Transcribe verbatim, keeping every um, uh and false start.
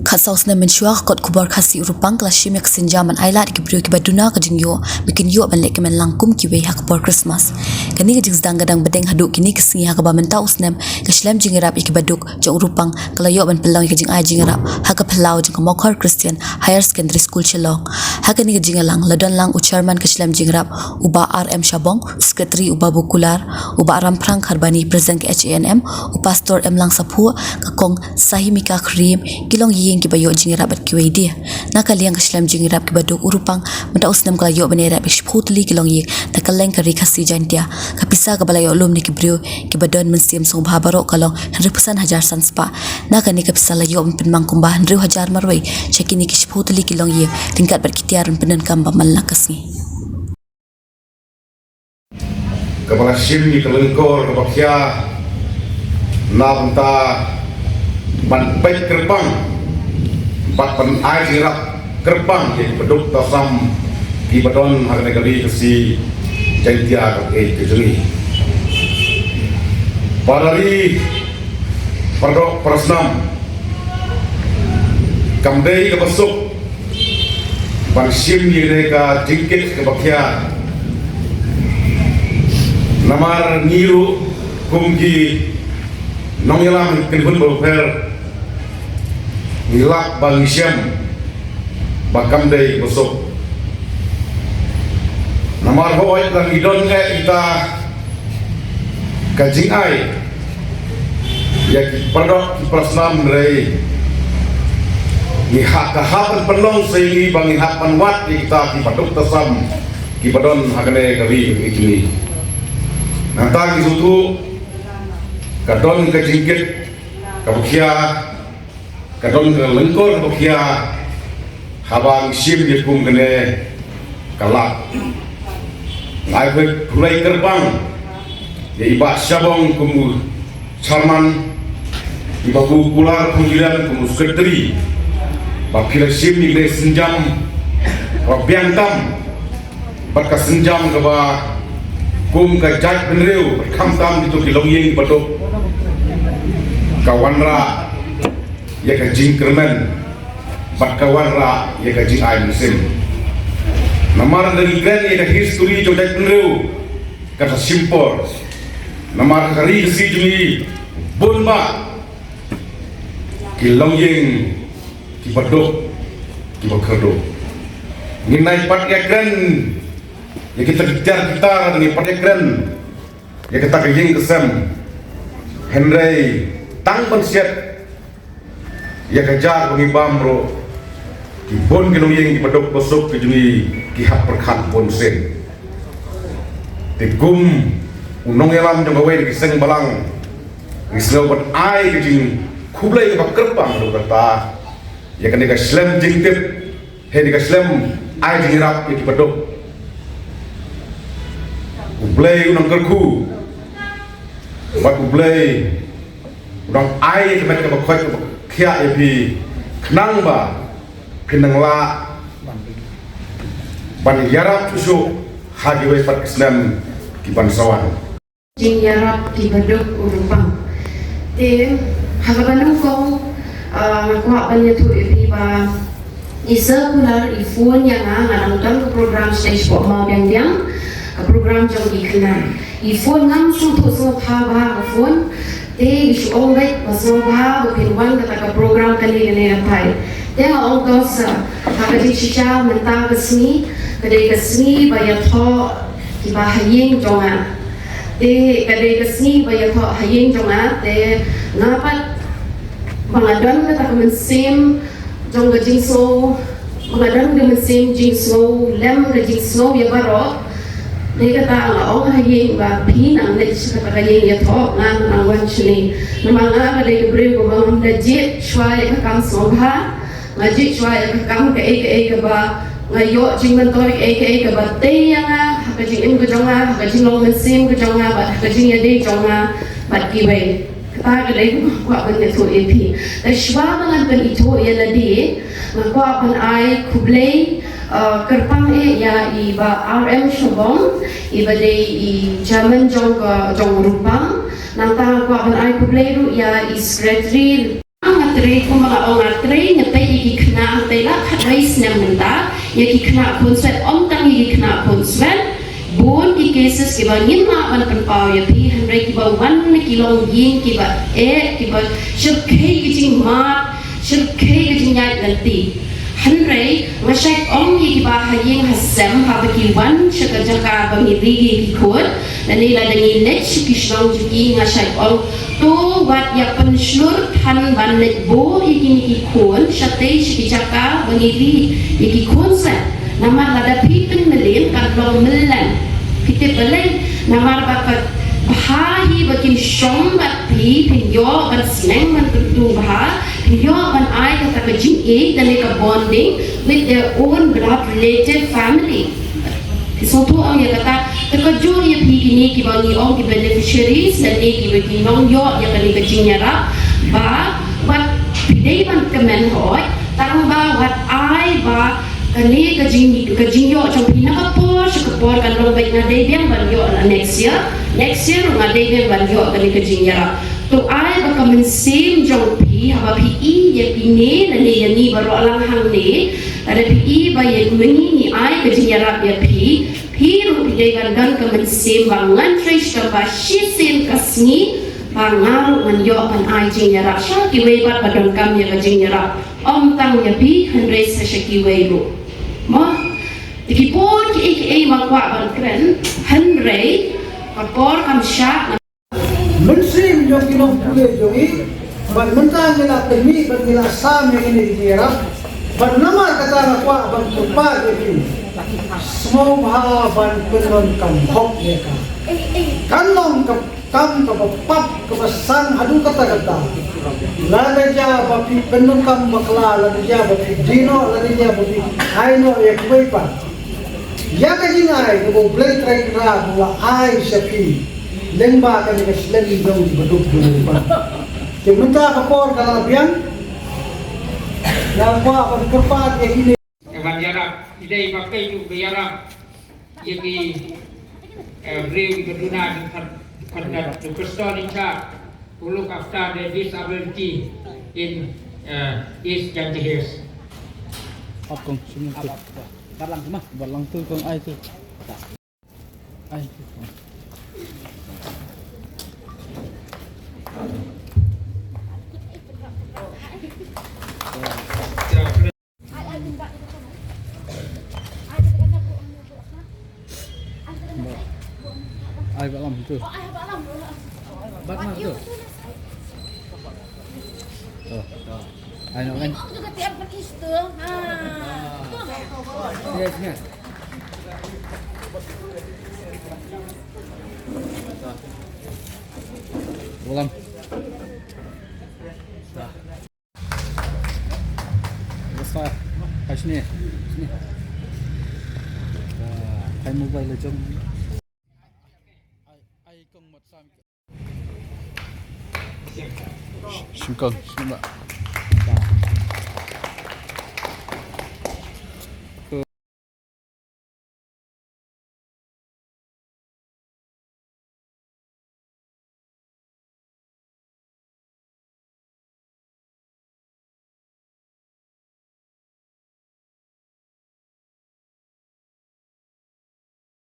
Khatsaw snem mynshuwa ka kot khubor Khasi Urupang ka la shim ïa ka sienjam ban ailad ïa ki briew kiba duna ka jingïoh ba kin ïoh ban leh kmen lang kum kiwei ha ka por Christmas. Kane ka jingsdang ka dang bteng haduh kine ki sngi ha kaba mynta u snem ka shlem jingïarap ïa kiba duk jong Urupang ka la ïoh ban pynlong ïa ka jingai jingïarap ha ka phyllaw jong ka Mokhor Christian Higher Secondary School Shillong. Ha kane ka jingïalang la don lang u chairman ka shlem jingïarap u Bah R M Shabong, u secretary u Babu Kular, u Bah Ramphrang Kharbani, president ka H A N M, u pastor Emlang Saphuh, ka kong Sahimika Khrim, ki longïing kiba ïoh jingïarap bad kiwei de. Na ka liang ka shlem jingïarap kiba duk Urupang mynta u snem ka la ïoh ban ïarap ïa shiphew tylli ki longïing na kylleng ka ri Khasi Jaintia. Ka pisa kaba la ïoh lum na ki briew kiba don mynsiem sngewbha baroh ka long hynriewphew san hajar san spah. Na kane ka pisa la ïoh ban pynmang kumba hynriew hajar marwei sha kine ki shiphew tylli ki longïing ryngkat bad ki tiar ban pyndonkam ba man la ka sngi. Kaba la shim ïa ka lyngkor kaba khia na bynta ban peit kyrpang bad ban ai jingïarap kyrpang ïa kiba duk tasam kiba don ha kane ka ri Khasi Jaintia ka ri ka jong ngi. Para ri, para doh, para snam, kam dei kaba suk ban shim ïa kane ka jingkit kaba khia. Namar ngi ruh kum ki nongïalam kynhun bapher ngi lap ba ngi shem ba kam dei kaba suk. Namar hooid la ngi don eh ita ka jingai ïa ki para doh ki para snam, hynrei ngi hap, ka hap ban pynlong sa ïa ngi ba ngi hap ban wad ïa kita kiba duk tasam kiba don ha kane ka ri ka jong ngi. Nangta ngi sngewthuh ka don ka jingkit kaba khia, ka don ka lyngkor kaba khia haba ngi shim ïa kum kane ka lad. Nga ai khublei kyrpang ïa i Bah Shabong kum u chairman, i Bah Babu Kular Phuliang kum u secretary, ba phi la shim ïa kane ka sienjam kaba biang tam bad ka sienjam kaba kum ka jaitbynriew bad khamtam kito ki longïing kiba duk, ka wanrah ïa ka jingkyrmen bad ka wanrah ïa ka jingai mynsiem. Namar lada ngi kren ïa ka history jong ka jaitbynriew kata shim por. Namar ka ri Khasi jong ngi bun bah ki longïing kiba duk, kiba kyrduh. Ngin nai pat ïakren ïa kita ki tiar ki tar, ngin pat ïakren ïa kata ka ïing ka sem. Hynrei tang ban siat ïa ka jar ba ngi bam ruh, ki bun ki longïing kiba duk ba suk ki jong ngi ki hap pyrkhat bun sien. Te kum u nongïalam jong kawei na ki seng balang, ngi sngew ban ai ka jingkhublei kaba kyrpang ruh kata ïa kane ka shlem jingtip, hynrei ka shlem ai jingïarap ïa kiba duk. U Blei un nang kyrkhu bad U Blei un nang ai ïa ka met kaba khoit kaba khiah ïa phi, khnang ba phin nang lah ban ïarap shuh shuh ha kiwei pat ki snem ki ban sa wan. Jingïarap kiba duk u Rupang. Te ha kaba nyngkong, ah, nga kwah ban ïathuh ïa phi ba i Sir Kular i phone ïa nga, nga dang don ka program stage pok Mawbiang Biang, ka program jong i Khynnah. I phone, ngam sngewthuh sngewbha bha ka phone. Te i shu ong beit ba sngewbha ba phin wan kata ka program kane kane katai. Te nga ong to sir, ha ka jingshisha mynta ka sngi ka dei ka sngi ba ïathoh kiba ha ïing jong nga. Te ka dei ka sngi ba ïathoh ha ïing jong nga, te nga pat ba nga don kata ka mynsiem jong ka jingsngew, ba nga don ka mynsiem jingsngew lem ka jingsngew ïa baroh. Dei kata nga ong ha ïing ba phi nang leit sha kata ka ïing ïathoh, nga nang wan shane. Namar nga ka dei ka briew kaba ngam da jied shuwa ïa ka kam sngewbha. Nga jied shuwa ïa ka kam kaei kaei kaba nga ïoh jingmyntoi, kaei kaei kaba tei ïa nga ha ka jingim ka jong nga, ha ka jinglong mynsiem ka jong nga bad ha ka jingïadei jong nga bad kiwei. Kata ka dei kaba nga kwah ban ïathuh ïa phi. Te shuwa ba ngan pynithuh ïa lade, nga kwah ban ai khublei, uh, kyrpang eh ïa i Bah R M Shabong, iba dei i chairman jong ka, jong Rupang. Nangta nga kwah ban ai khublei ruh ïa i secretary. Nga trei, kumba nga ong, nga trei, nga Hangtei la khatrei snem mynta, ïa ki khynnah khun swet, ym tang ïa ki khynnah khun swet, bun ki cases kiba ngim lah ban pynpaw ïa phi, hynrei kiba wan na ki longïing kiba eh, kiba shyrkhei ki jingmad, shyrkhei ki jingïaid lynti. Hynrei nga shait ong ïa kiba ha ïing ha sem haba ki wan sha ka jaka ba ngi ri ïa ki khun, lane lada ngi leit sha ki shnong jong ki, nga shait ong, to wat ïa pynshlur than ban leit buh ïa kine ki khun shatei sha ki jaka ba ngi ri ïa ki khun sa. Namar lada phi pynmlien kan long mlien. Phi tip balei? Namar ba ka bha hi ba kin shong bad phi, phin ïoh ban sneng ban kyntu bha, phin ïoh ban ai kata ka jingïeit lane ka bonding with their own blood relative family. Phi sngewthuh ong ïa kata, te kajuh ïa phi kine kiba ngi ong ki beneficiaries lane kiba ki nongïoh ïa kane ka jingïarap, ba wat phi dei ban kmen hooid, tang ba wat ai ba kane ka jing, ka jingïoh jong phi na ka por sha ka por kan long beit, nga dei biang ban ïoh la next year, next year nga dei biang ban ïoh kane ka jingïarap. To ai ba ka mynsiem jong phi, haba phi i ïa kine lane ïa ngi baroh lang hangne, lada phi i ba ïa ngi ngi ai ka jingïarap ïa phi, phi ruh phi dei ban don ka mynsiem ba ngan trei sha ka ba shisien ka sngi ba nga ruh ngan ïoh ban ai jingïarap sha kiwei pat ba donkam ïa ka jingïarap. Ym tang ïa phi, hynrei sa sha kiwei ruh. Mo, te ki por kiei kiei ma kwah ban kren, hynrei ka por kam shah. Mynsiem jong ki nongpule jong ngi, ban mynta ngi la pynmih, ban ngi la sam ïa kine ki jingïarap, ban namar kata nga kwah ban kyrpad ïa phi. Sngewbha ban pyndonkam hok ïa ka. Kan long ka kam kaba pap kaba sang haduh katta katta. Lada jia ba phi pyndonkam bakla, lada jia ba phi die noh, lada jia ba phi ai noh ïa kiwei pat. Ïa ka jingai kaba U Blei Trai Kynrad u la ai sha phi lyngba kane ka slem jong ki baduk jong u ba. Te mynta ka por ka la biang. Nga kwah ban kyrpad ïa kine. Ban ïarap, i dei ba pei u ba ïarap ïa ki, eh, briew ki ba duna ki phat, phat, the person in charge who look after the disability in, eh, East Jaintia Hills. Ap kong, sini tu. Ap, ap, ap. Bat lang tu mah. Bat lang tu kong, ai tu. Ai tu kong. Ai ba lam tu. Bat ma tu. Oh. Ai no kan. Yes, yes. Ba lam. Basta, hai sini, sini. Ah, hai Mobile Legend. Ai, ai kong mat sam. Singkong, sini ba.